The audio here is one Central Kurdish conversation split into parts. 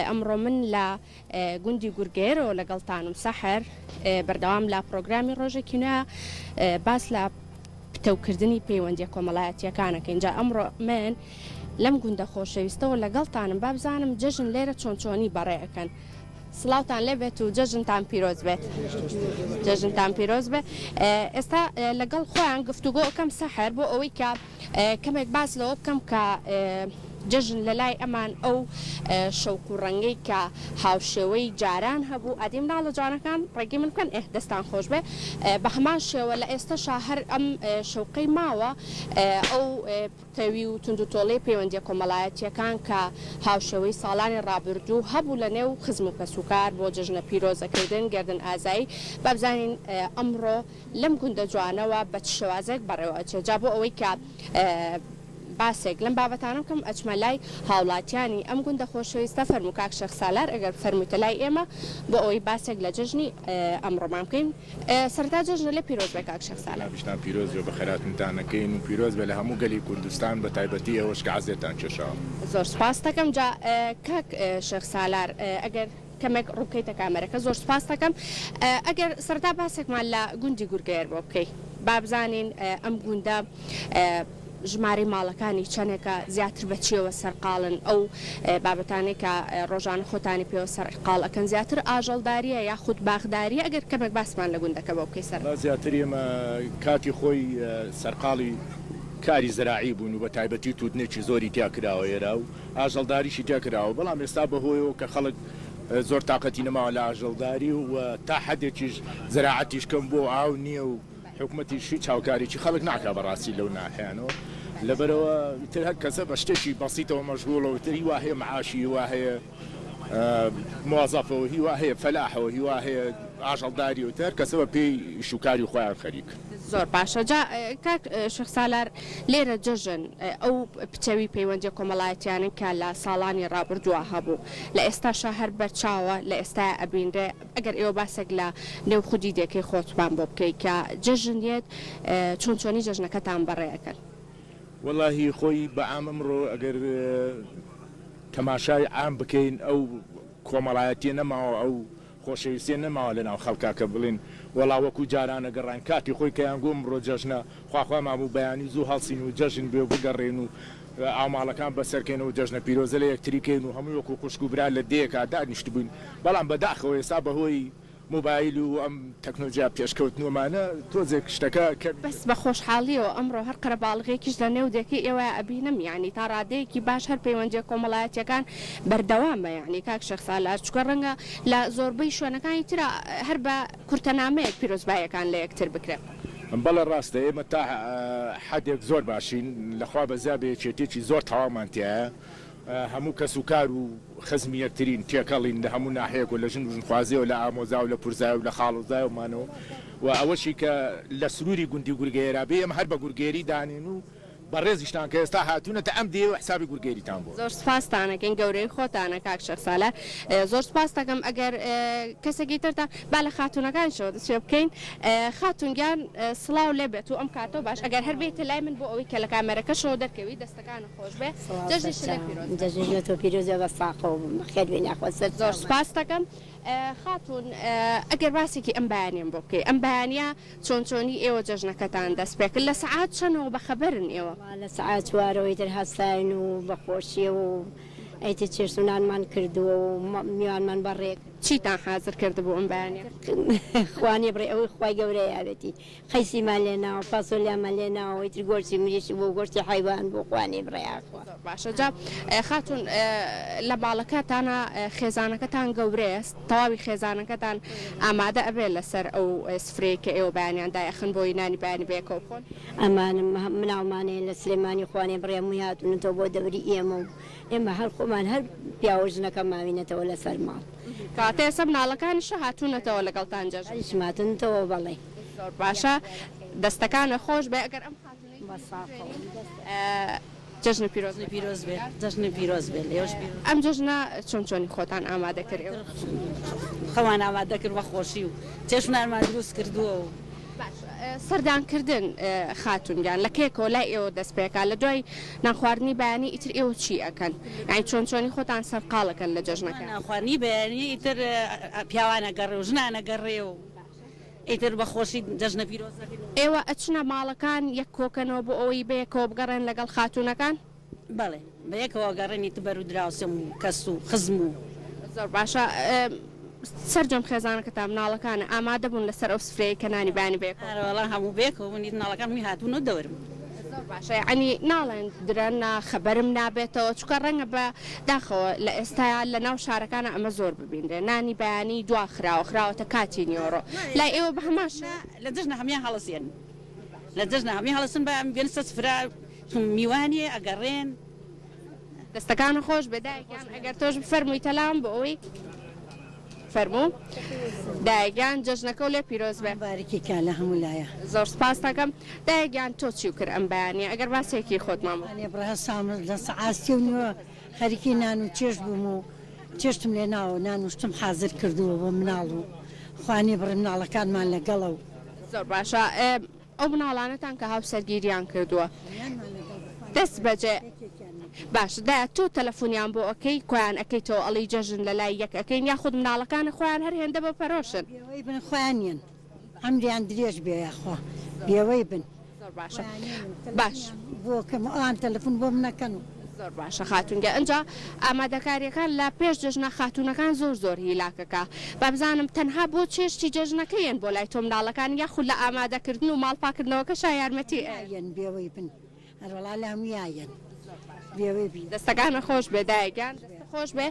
ئەمڕۆ من لە گوندی گورگەیەرەوە لەگەڵتانم سەحەر، بەردەوام لە پڕۆگرامی ڕۆژێکی نوێ باس لە پتەوکردنی پەیوەندیە کۆمەڵایەتیەکان ئەکەین جا ئەمڕۆ من لەم گوندە خۆشەویستەوە لەگەڵتانم با بزانم جەژن لێرە چۆن چۆنی بەڕێ ئەکەن سڵاوتان لێبێت و جەژنتان پیرۆز بێت جەژنتان پیرۆز بێت ئێستا لەگەڵ خۆیان گفتوگۆ ئەکەم سەحەر بۆ ئەوەی کە کەمێک باس لەوە بکەم کە جەژن لە لای ئەمان ئەو شەوق و ڕەنگەی کە هاوشێوەی جاران هەبوو، ئەدی مناڵە جوانەکان ڕێگەی من بکەن ئێه دەستان خۆش بێ بە هەمان شێوە لە ئێستەشا هەر ئەم شەوقەی ماوە ئەو پتەوی و توندوتۆڵی پەیوەندیە کۆمەڵایەتیەکان کە هاوشێوەی ساڵانی ڕابردوو هەبوو لە نێو خزم و کەسوکار بۆ جەژنە پیرۆزەکردن گەردن ئازایی با بزانین ئەمڕۆ لەم گوندە جوانەوە بە چ شێوازێک بەڕێوە ئەچێت جا بۆ ئەوەی کە باسێک لەم بابەتانە بکەم ئەچمە لای هاوڵاتیانی ئەم گوندە خۆشەویستە فەرموو کاک شێخ سالار ئەگەر فەرموویتە لای ئێمە بۆ ئەوەی باسێک لە جەژنی ئەمڕۆمان بکەین سەرەتا جەژنە لێ پیرۆز بێ کاک شێخ سالار. جەنابیشتان پیرۆز بێ بەخێرهاتنتان ئەکەین و پیرۆز بێ لە هەموو گەلی کوردستان بە تایبەتی ئێوەش کە عەزێتتان کێشاوە. زۆر سوپاست دەکەم جا کاک شێخ سالار ئەگەر کەمێک ڕووبکەیتە کامێرەکە زۆر سوپاست دەکەم ئەگەر سەرەتا باسێکمان لە گوندی گورگەیەر بۆ بکەی با بزانین ئەم گوندە ژمارەی ماڵەکانی چەندێکە زیاتر بە چیەوە سەرقاڵن ئەو بابەتانەی کە ڕۆژانە خۆتانی پێوە سەرقاڵ ئەکەن زیاتر ئاژەڵداریە یاخود باخداریە ئەگەر کەمێک باسمان لە گوندەکە بۆ بکەی سەر. زیاتر ئێمە کاتی خۆی سەرقاڵی کاری زراعی بووین و بە تایبەتی تووتنێکی زۆری تیا کراوە ئێرە و ئاژەڵداریشی تیا کراوە، بەڵام ئێستا بەهۆیەوە کە خەڵک زۆر تاقەتی نەماوە لە ئاژەڵداری و تا حەدێکیش زراعەتیش کەم بووە و ئاو نییە و حکومەتیش هیچ هاوکاریی خەڵک ناکا بەڕاستی لەو ناحیانەوە لەبەرئەوە ئیتر هەر کەسە بە شتێکی بەسیتەوە مەشغوڵە و ئیتر هی وا هەیە معاشی هی وا هەیە موەزەفە و هی وا هەیە فەلاحە و هی وا هەیە ئاژەڵداری و ئیتر هەر کەسە بە پێی ئیش و کاری خۆیان خەریکن. زۆر باشە جا کاک شێخ سالار لێرە جەژن ئەو پتەوی پەیوەندیە کۆمەڵایەتیانەی کە لە ساڵانی ڕابردووە هەبوو لە ئێستاشا هەر بەرچاوە لە ئێستایا ئەبینرێ ئەگەر ئێوە باسێک لە نێو خودی دێکەی خۆتمان بۆ بکەی کە جەژن یەت چۆن چۆنی جەژنەکەتان بەڕێ ئەکەن؟ وەڵاهی خۆی بە عام ئەمڕۆ ئەگەر تەماشای عام بکەین ئەو کۆمەڵایەتیە نەماوە ئەو خۆشەویستیە نەماوە لەناو خەڵکا کە بڵێن وەڵا وەکو جاران ئەگەڕاین کاتی خۆی کەیان گۆ ئمڕۆ جەژنە خوا خوا مابوو بەیانی زوو هەڵسین و جەژن بێ و بگەڕێین و ئاوماڵەکان بەسەرکەین و جەژنە پیرۆزە لە یەکتری کەین و هەمووی وەکو خوشک و برا لە دێیەکا دانیشتبووین بەڵام بەداخەوە ئێستا بەهۆی مۆبایل و ئەم تەکنۆجیا پێشکەوتنوەمانە تۆزێک شتەکە کەمی بەس بە خۆشحاڵیەوە ئەمڕۆ هەر قەرەباڵغێکیش لە نێو دێکەی ئێوەیا ئەبینم یانی تا ڕادەیەکی باش هەر پەیوەندیە کۆمەڵایەتیەکان بەردەوامە یانی کاک شێخ سالار چونکە ڕەنگە لە زۆربەی شوێنەکانی ترا هەر بە کورتە نامەیەک پیرۆزباییەکان لە یەکتر بکرێ. بەڵێ ڕاستە ئێمە تا حەدێک زۆر باشین لەخوا بەزیا بێ یەکێتیەکی زۆر تەواومان تیایە هەموو کەس و کار و خزمی یەکترین تێکەڵین لە هەموو ناحیەک و لە ژن و ژنخوازیەوە لە ئامۆزا و لە پورزای و لە خاڵۆزایەومانەوە و ئەوەشی کە لە سنووری گوندی گورگەیەرا بێ ئێمە هەر بە گورگەیەری دانێن و بەڕێزیشتان کە ئێستا هاتوونەتە ئەم دێیەوە حسابی گورگەیەریتان بۆ. زۆر سوپاستان ئەکەین گەورەی خۆتانە کاک شێخ سالار زۆر سوپاست ئەکەم ئەگەر کەسێکی ترتان با لە خاتوونەکانیشەوە دەست پێ بکەین خاتوون گیان سڵاو لێ بێت و ئەم کاتەو باش ئەگەر هەر بێیتە لای من بۆ ئەوەی کە لە کامێرەکەشەوە دەرکەوی دەستەکانت خۆش بێ جەژنی شلە پیرۆز بێ. جەژنی لە تۆ پیرۆز بێ بە ساقەوە بم بەخێر بێن یاخوا سەر زۆر چاومان. سوپاست دەکەم خاتوون ئەگەر باسێکی ئەم بەیانیەم بۆ بکەی ئەم بەیانیە چۆن چۆنی ئێوە جەژنەکەتان دەست پێکرد لە سەعات چەنەوە بەخەبەرن ئێوە؟ وەڵا لە سەعات چوارەوە ئیتر هەستاین و بە خۆشیەوە و ئیتر چێشت و نانمان کردووە و میوانمان بەڕێ کرد. چیتان حازر کردبوو ئەم بەیانیە؟ خوا نیە بڕێ ئەوەی خوای گەورە یاوێتی قەیسیمان لێ ناوە فاسۆلیامان لێ ناوە ئیتر گۆشتی مریشک بوو گۆشتی حەیوان بوو خوا نەی بڕێ یاخوا. زۆر باشە جا خاتوون لە ماڵەکەتانا خێزانەکەتان گەورەیە تەواوی خێزانەکەتان ئامادە ئەبێ لەسەر ئەو سفرەیە کە ئێوە بەیانیان دایئەخەن بۆی نانی بەیانی بەیەکەوە بخۆن؟ ئەمان مناڵمان هەیە لە سلێمانی خوا نەی بڕێ هەمووی هاتوونەتەوە بۆ دەوری ئێمە و ئێمە هەر خۆمان هەر پیاو و ژنەکە ماوینەتەوە لەسەر ماڵ. کەواتە ئێستا مناڵەکانیش هاتوونەتەوە لەگەڵتان جەژن؟ ئەوانیش هاتوونەتەوە بەڵێ. زۆر باشە دەستەکانت خۆش بێ ئەگەر ئەم خاتوونەی جەژنت پیرۆز بێ. پیرۆز بێت جەژنت پیرۆز بێت لێوەش پیرۆز. ئەم جەژنە چۆن چۆنی خۆتان ئامادە کرد ئێوە؟ خۆمان ئامادە کرد بە خۆشی و چێشتنانمان دروست کردووە و. باش. سەردان کردن خاتوون گیان لە کەیەکەوە لای ئێوە دەست پێکا لە دوای نان خواردنی بەیانی ئیتر ئێوە چی ئەکەن یانی چۆن چۆنی خۆتان سەرقاڵ ئەکەن لە جەژنەکە؟ نان خواردنی بەیانی ئیتر پیاوان ئەگەڕێ و ژنان ئەگەڕێ و ئیتر بە خۆشی جەژنە پیرۆز ئەکەین و. ئێوە ئەچنە ماڵەکان یەک کۆکەنەوە بۆ ئەوەی بەیەکەوە بگەڕێن لەگەڵ خاتوونەکان؟ بەڵێ بەیەکەوە گەڕێن ئیتر بەرو دراوسێم و کەس و خزم و. زۆر باشە سەرجەم خێزانەکەتان مناڵەکانە ئامادە بوون لەسەر ئەو سفرەیە کە نانی بەیانی بەیەکەوە. ئەرەوەڵا هەموو بەیەکەوە بوون ئیتر مناڵەکان هەمووی هاتبوونەوە دەورم. زۆر باشە یەعنی ناڵێن درەنە خەبەرم نابێتەوە چونکە ڕەنگە بە داخەوە لە ئێستایا لە ناو شارەکانا ئەمە زۆر ببینرێ نانی بەیانی دوا خراوە خراوەتە کاتی نیۆڕۆ لای ئێوە بە هەمان شێوە. لە جەژنە هەموویان هەڵەسێن لە جەژنە هەمووی هەڵەسن با بێنە سەر سفرە میوانێ ئەگەڕێن. دەستەکانت خۆش بێ دایە گیان ئەگەر تۆش بفەرمووی تەلام بۆ ئەوەی فەرموو دایە گیان جەژنەکەو لێ پیرۆز بێ. مبارکی کا لە هەموو لایە. زۆر سپاست ئەکەم دایە گیان تۆ چیو کرد ئەم بەیانیە ئەگەر باسێکی خۆتمان بۆ. بەیانیە بڕێ هەستام لە سەعات سێ و نیوە خەریکی نان و چێشت بووم و چێشتم لێ ناوە نان و شتم حازر کردووە بۆ مناڵ و خوانی بڕێ مناڵەکانمان لەگەڵە و. زۆر باشە ئەو مناڵانەتان کە هاوسەرگیریان کردووە دەست بەجێ باشە دایە تۆ تەلەفونیان بۆ ئەکەی کۆیان ئەکەیتەوە ئەڵێی جەژن لەلای یەک ئەکەین یاخود مناڵەکانە خۆیان هەر هێندە بە پەرۆشن. بێوەی بن خۆیان یەن عەمریان درێژ بێ یاخوا بێوەی بن. زۆر باشە باش. بۆ کەم ئەوان تەلەفون بۆ من ئەکەن و. زۆر باشە خاتوون گیان ئنجا ئامادەکاریەکان لە پێش جەژنە خاتوونەکان زۆر زۆر هیلاکەکە با بزانم تەنها بۆ چێشتی جەژنەکە یەن بۆ لای تۆ مناڵەکان یاخود لە ئامادەکردن و ماڵ پاکردنەوەکەشا یارمەتی ئەیەن؟ یەن بێوەی بن ئەروەڵا لە هەموویا یەن بێوەی بن. دەستەکانت خۆش بێ دایە گیان. دەستت خۆش بێ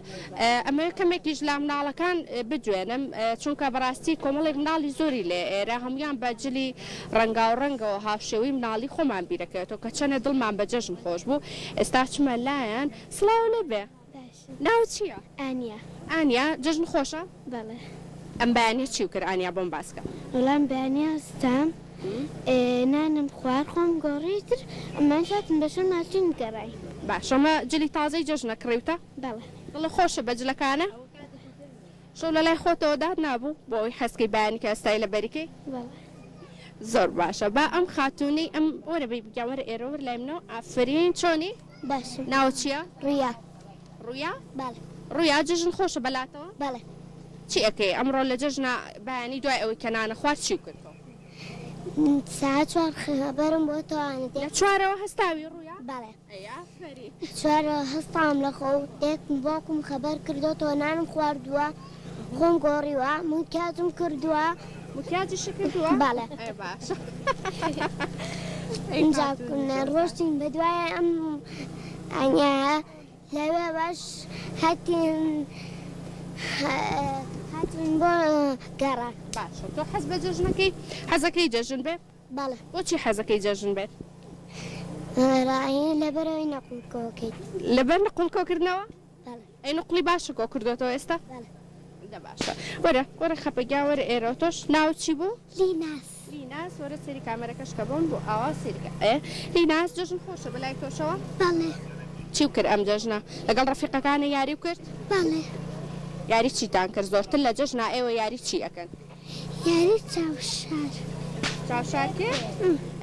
ئەمەوێ کەمێکیش لە مناڵەکان بدوێنم چونکە بەڕاستی کۆمەڵێک مناڵی زۆری لێ ئێرە هەموویان بە جلی ڕەنگاو ڕەنگەوە هاوشێوەی مناڵی خۆمان بیرەکەوێتەوە کە چەنێ دڵمان بە جەژن خۆش بوو ئێستا چمە لایان سڵاو لێ بێ ناوت چییە؟ ئانیا. ئانیا جەژن خۆشە؟ بەڵێ. ئەم بەیانیە چیو کرد ئانیا بۆم باس کە. وەڵا ئەم بەیانیە هەستام نانم خوارد خۆم گۆڕی تر ئەمان هاتم بەسەر ماشین گەڕاین. باشە ئەمە جلی تازەی جەژنە کڕیوتە؟ بەڵێ. دڵت خۆشە بە جلەکانە؟ شەو لەلای خۆتەوە دات نابوو بۆ ئەوەی حەزکەی بەیانی کە هەستای لەبەری کەی؟ بەڵێ. زۆر باشە با ئەم خاتوونەی ئەم وەرە بەی گیان وەرە ئێرە وەرە لای منەوە ئافەرین چۆنی؟ باشم. ناوت چییە؟ ڕویا. ڕویا؟ بەڵێ. ڕویا جەژن خۆشە بەلاتەوە؟ بەڵێ. چی ئەکەی ئەمڕۆ لە جەژنا بەیانی دوای ئەوەی کە نانە خوارد چیو کرد تۆ؟ سەعات چوار خەبەرم بۆ تەوانە لە چوارەوە هەستاوی ڕویا؟ بەڵێ. ئەی ئافەرین. چوارەوە هەستام لە خەو دایکم و باوکم خەبەر کردۆتەوە نانم خواردووە خۆم گۆڕیوە مکیاجم کردووە. مکیاجیشت کردووە؟ بەڵێ. ئەی باشە. ئینجا ڕۆشتین بەدوای ئەم ئانیایە لەوێوەش هاتین هاتین بۆ گەڕەک. باشە تۆ حەز بە جەژنەکەی حەزەکەی جەژن بێ؟ بەڵێ. بۆچی حەزەکەی جەژن بێت؟ ڕایی لەبەرئەوەی نەقڵ کۆکەی. لەبەر نقڵ کۆکردنەوە؟ بەڵێ. ئەی نقڵی باشە کۆ کردۆتەوە ئێستا؟ بەڵێ. دە باشە وەرە وەرە خەپە گیان وەرە ئێرەوە تۆش ناوت چی بوو؟ لیناس. لیناس وەرە سەیری کامێرەکەش کە بۆم بۆ ئاوا سەیری کە ئێ لیناس جەژن خۆشە بەلای تۆشەوە؟ بەڵێ. چیو کرد ئەم جەژنە؟ لەگەڵ ڕەفیقەکانت یاریو کرد؟ بەڵێ. یاری چیتان کرد؟ زۆرتر لە جەژنا ئێوە یاری چی ئەکەن؟ یاری چاوشار. چاوشارکێ؟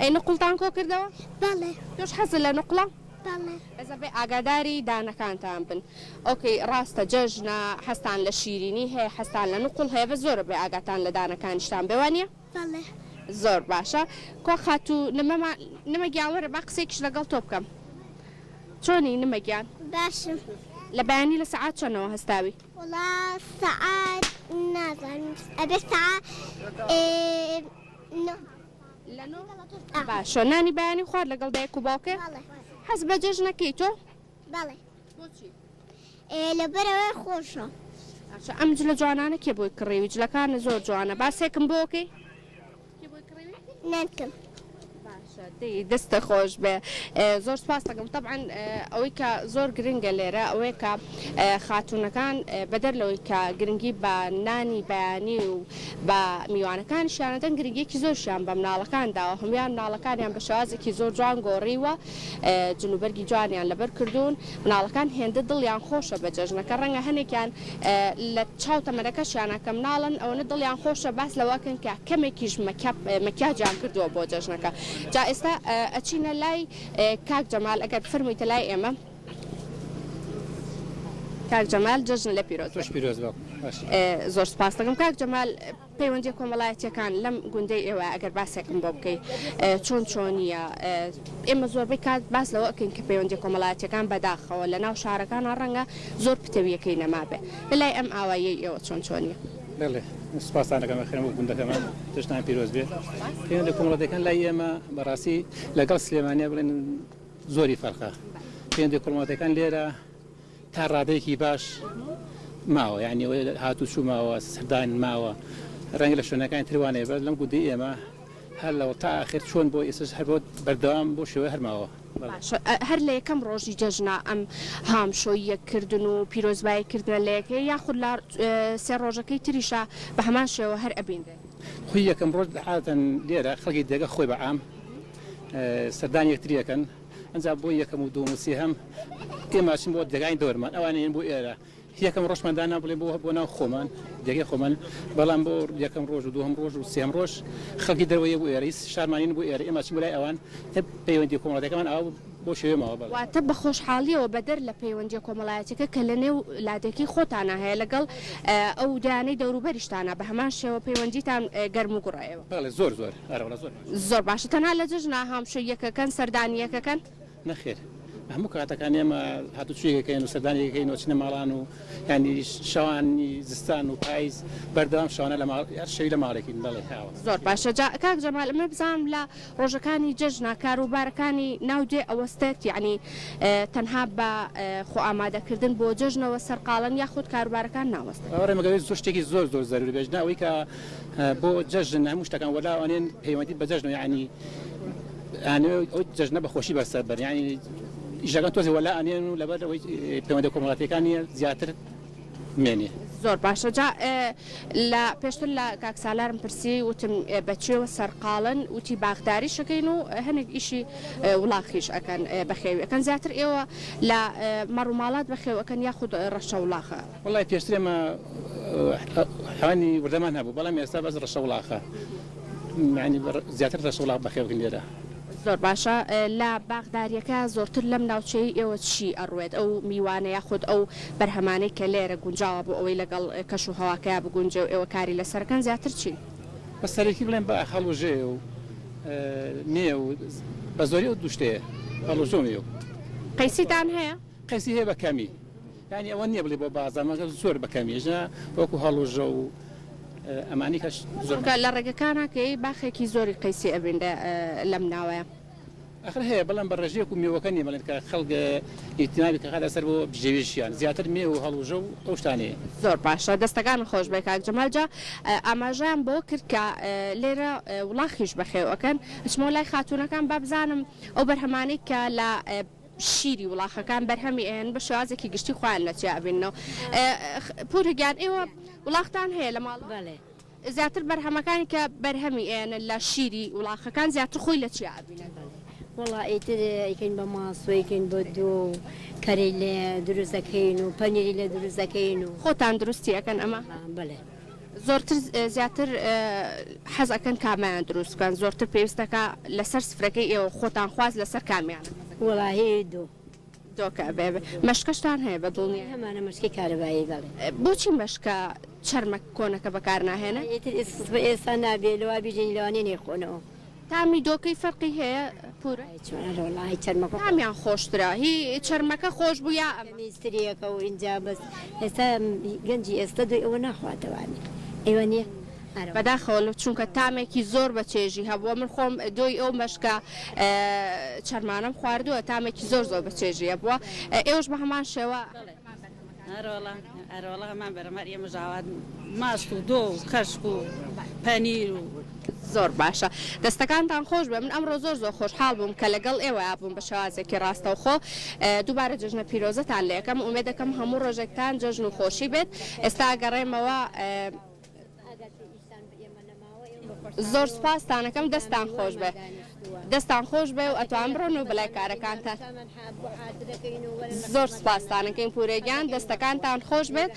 ئەی نقوڵتان کۆ کردەوە؟ بەڵێ. تۆش حەزت لە نقوڵە؟ بەڵێ. بەس ئەبێ ئاگاداری دانەکانتان بن ئۆکەی ڕاستە جەژنە حەزتان لە شیرینی هەیە حەزتان لە نقوڵ هەیە بەس زۆر ئەبێ ئاگاتان لە دانەکانیشتان بێ وانیە؟ بەڵێ. زۆر باشە کوا خاتوو نمەمان نمە گیان وەرە با قسەیەکیش لەگەڵ تۆ بکەم چۆنی نمە گیان؟ باشم. لە بەیانی لە سەعات چەنەوە هەستاوی؟ وەڵا سەعات نازانم ئەبێ سەعات نۆ. لە نۆ باشە نانی بەیانی خوارد لەگەڵ دایک و باوکێ؟ بەڵێ. حەز بە جەژنەکەی تۆ؟ بەڵێ. بۆچی؟ لەبەرئەوەی خۆشە. باشە ئەم جلە جوانانە کێ بۆی کڕیوی؟ جلەکانت زۆر جوانە باسێکم بۆ ئەکەی؟ کێ بۆی کڕیوی؟ نەنکم. باشە. دەی دەستت خۆش بێ زۆر سپاست دەکەم تەبعەن ئەوەی کە زۆر گرنگە لێرە ئەوەیە کە خاتوونەکان بەدەر لەوەی کە گرنگی بە نانی بەیانی و بە میوانەکانیشیان ئەدەن گرنگیەکی زۆرشیان بە مناڵەکان داوە هەموویان مناڵەکانیان بە شێوازێکی زۆر جوان گۆڕیوە جلوبەرگی جوانیان لەبەر کردوون مناڵەکان هێندە دڵیان خۆشە بە جەژنەکە ڕەنگە هەنێکیان لە چاو تەمەنەکەشیانە کە مناڵن ئەوەنە دڵیان خۆشە باس لەوە ئەکەن کە کەمێکیش مەکیاجیان کردووە بۆ جەژنەکە جا ئێستا ئەچینە لای کاک جەمال ئەگەر بفەرموویتە لای ئێمە کاک جەمال جەژن لە پیرۆز تۆش پیرۆز بێ زۆر سپاس دەکەم کاک جەمال پەیوەندیە کۆمەڵایەتیەکان لەم گوندەی ئێوە ئەگەر باسێکم بۆ بکەی چۆن چۆنیە ئێمە زۆربەی کات باس لەوە ئەکەین کە پەیوەندیە کۆمەڵایەتیەکان بەداخەوە لە ناو شارەکانا ڕەنگە زۆر پتەویەکەی نەمابێ لە لای ئەم ئاواییەی ئێوە چۆن چۆنیە؟ بەڵێ سوپاستان دەکەم بەخێربێن بۆ گوندەکەمان جەژنتان پیرۆز بێت پەیوەندیە کۆمەڵاتیەکان لای ئێمە بەڕاستی لەگەڵ سلێمانیا بڵێن زۆری فەرقە پەیوەندیە کۆمەڵاتیەکان لێرە تا ڕادەیەکی باش ماوە یانی ئەوەی هاتوچوو ماوە سەردان ماوە ڕەنگە لە شوێنەکانی تر وانەیە بەس لەم گوندەی ئێمە هەر لەوە تا ئاخر چۆن بۆ ئێستاش هەر بۆ بەردەوام بۆ شێوەیە هەر ماوە. باشە هەر لە یەکەم ڕۆژی جەژنا ئەم هامشۆی یەک کردن و پیرۆزبایی کردنە لە یەک هەیە یاخود لە سێ ڕۆژەکەی تریشا بە هەمان شێوە هەر ئەبینرێت؟ خۆی یەکەم ڕۆژ عادەتەن لێرە خەڵکی دێگە خۆی بە عام سەردانی یەکتری ئەکەن ئەنجا بۆ یەکەم و دووەم و سێهەم ئێمە ئەچین بۆ دێگای دەورمان ئەوان ئەیەن بۆ ئێرە یەکەم ڕۆژمان دانا بڵێ بۆ بۆ ناو خۆمان دێگەی خۆمان بەڵام بۆ یەکەم ڕۆژ و دووەم ڕۆژ و سێهەم ڕۆژ خەڵکی دەرەوە یە بۆ ئێرە هیچ شارمانین بۆ ئێرە ئێمە ئەچین بۆ لای ئەوان تر پەیوەندی کۆمەڵاتیەکەمان ئاوا بۆ شێوەیە ماوە بەڵێ. واتە بە خۆشحاڵیەوە بەدەر لە پەیوەندیە کۆمەڵایەتیەکە کە لە نێو لادێکەی خۆتانا هەیە لەگەڵ ئەو دێیانەی دەوروبەریشتانا بە هەمان شێوە پەیوەندیتان گەرم و گوڕە ئێوە. بەڵێ زۆر زۆر ئەرەوەڵا زۆر باشە. زۆر باشە تەنها لە جەژنا هامشۆی یەکەکەن سەردانی یەکەکەن؟ نەخێر هەموو کاتەکان ئێمە هاتوچۆی یەکەکەین و سەردانی یەکەکەین و ئەچینە ماڵان و یانی شەوانی زستان و پایز بەردەوام شەوانە لە ماڵ هەر شەوی لە ماڵێکین بەڵێ ئاوا. زۆر باشە جا کاک جەمال ئەمە بزانم لە ڕۆژەکانی جەژنا کاروبارەکانی ناو دێ ئەوەستێت یانی تەنها بە خۆ ئامادەکردن بۆ جەژنەوە سەرقاڵن یاخود کاروبارەکان ناوەستن؟ ئەوە مەگەر زۆر شتێکی زۆر زۆر زەروری بێت نا ئەوەی کە بۆ جەژن هەموو شتەکان وەلا ئەنێن پەیوەندی بە جەژنەوە یانی ئەیانەوێ ئەو جەژنە بە خۆشی بەسەر بەرن یانی ئیشەکان تۆزێ وەلا ئەنێن و لەبەر ئەوەی پەیوەندە کۆمەڵاتیەکان نییە زیاتر مێنێ. زۆر باشە جا لە پێشتر لە کاک سالارم پرسی وتم بە چێوە سەرقاڵن وتی باخداریش ئەکەین و هەنێک ئیشی وڵاخیش ئەکەن بەخێوی ئەکەن زیاتر ئێوە لە مەڕوماڵات بەخێو ئەکەن یاخود ڕەشە وڵاخە؟ وەڵای پێشتر ئێمە حەوانی وردەمان هەبوو بەڵام ئێستا بەس ڕەشە وڵاخە یانی زیاتر ڕەشە وڵاخ بەخێو بکەین لێرە. زۆر باشە لە باخداریەکە زۆرتر لەم ناوچەیەی ئێوە چی ئەڕوێت ئەو میوانە یاخود ئەو بەرهەمانەی کە لێرە گونجاوە بۆ ئەوەی لەگەڵ کەش و هەواکەیا بگونجێ و ئێوە کاری لەسەر کەن زیاتر چین؟ بە سەرەکی بڵێم بە هەڵوژێ و مێو بە زۆری ئەو دوو شتەیە هەڵوژە و مێو. قەیسیتان هەیە؟ قەیسی هەیە بە کەمی. یانی ئەوە نییە بڵێ بۆ بازاڕ مەگەر زۆر بە کەمی ژنە وەکو هەڵوژە و ئەمانی کەش زۆر چونکە لە ڕێگەکانا کە یەی باخێکی زۆری قەیسی ئەبینرێ لەم ناوەیە. ئەخر هەیە بەڵام بە ڕێژەیەک و مێوەکە نییە بڵێن کە خەڵک ئیهتیمامی کە خاتە سەر بۆ بژێوی ژیان زیاتر مێو و هەڵوژە و ئەو شتانەیە. زۆر باشە دەستەکانت خۆش بێ کاک جەمال جا ئاماژەیان بەوە کرد کە لێرە وڵاخیش بەخێو ئەکەن ئەچمەوە لای خاتوونەکان با بزانم ئەو بەرهەمانەی کە لە شیری وڵاخەکان بەرهەمی ئەیەن بە شێوازێکی گشتی خۆیان لە چیا ئەبیننەوە. پورە گیان ئێوە وڵاختان هەیە لە ماڵەوە؟ بەڵێ. زیاتر بەرهەمەکانی کە بەرهەمی ئەیەنن لە شیری وڵاخەکان زیاتر خۆی لە چیا ئەبینن؟ وەڵا ئیتر ئەیکەین بە ماست و ئەیکەین بە دۆ و کەرەی لێ دروست دەکەین و پەنیری لێ دروست دەکەین و. خۆتان دروستی ئەکەن ئەمە؟ بەڵێ. زۆرتر زیاتر حەز ئەکەن کامەیان دروست بکەن زۆرتر پێویستەکە لەسەر سفرەکەی ئێوە خۆتان خواست لەسەر کامیانە؟ وەڵاهی دۆ. دۆکە ئەبێ مەشکەشتان هەیە بە دڵنیای؟ هەمانە مەشکەی کارەبایی بەڵێ. بۆچی مەشکە چەرمە کۆنەکە بەکار ناهێنن؟ ئیتر ئێستا نابێ لەوا بیژێنی لەوانەیە نەیخۆنەوە. تامی دۆکەی فەرقی هەیە پورە؟ ئەی چۆن ئەرێ وەڵاهی چەرمەکە خۆش. کامیان خۆشترە هی چەرمەکە خۆش بوو یا ئەمە؟ میستریەکە و ئینجا بەس ئێستا گەنجی ئێستا دۆی ئەوە ناخواتەوانی ئەی وانیە ئەرێ وەڵا. بەداخەوە چونکە تامێکی زۆر بە چێژی هەبووە من خۆم دۆی ئەو مەشکە چەرمانەم خواردووە تامێکی زۆر زۆر بە چێژی هەبووە ئێوەش بە هەمان شێوە. ئەرەوەڵا ئەرەوەڵا هەمان بەرەم هەر ئێمەش ئاوا ماست و دۆ و کەشک و پەنیر و. زۆر باشە دەستەکانتان خۆش بێ من ئەمڕۆ زۆر زۆر خۆشحاڵ بووم کە لەگەڵ ئێوەیا بووم بە شێوازێکی ڕاستەوخۆ دووبارە جەژنە پیرۆزەتان لێکەم ئومێدەکەم هەموو ڕۆژێکتان جەژن و خۆشی بێت ئێستا گەڕێمەوە زۆر سوپاستانەکەم دەستان خۆش بێ دەستان خۆش بێ و ئەتوان بڕۆن و بەلای کارەکانتان زۆر سوپاستانەکەین پورێ گیان دەستەکانتان خۆش بێت.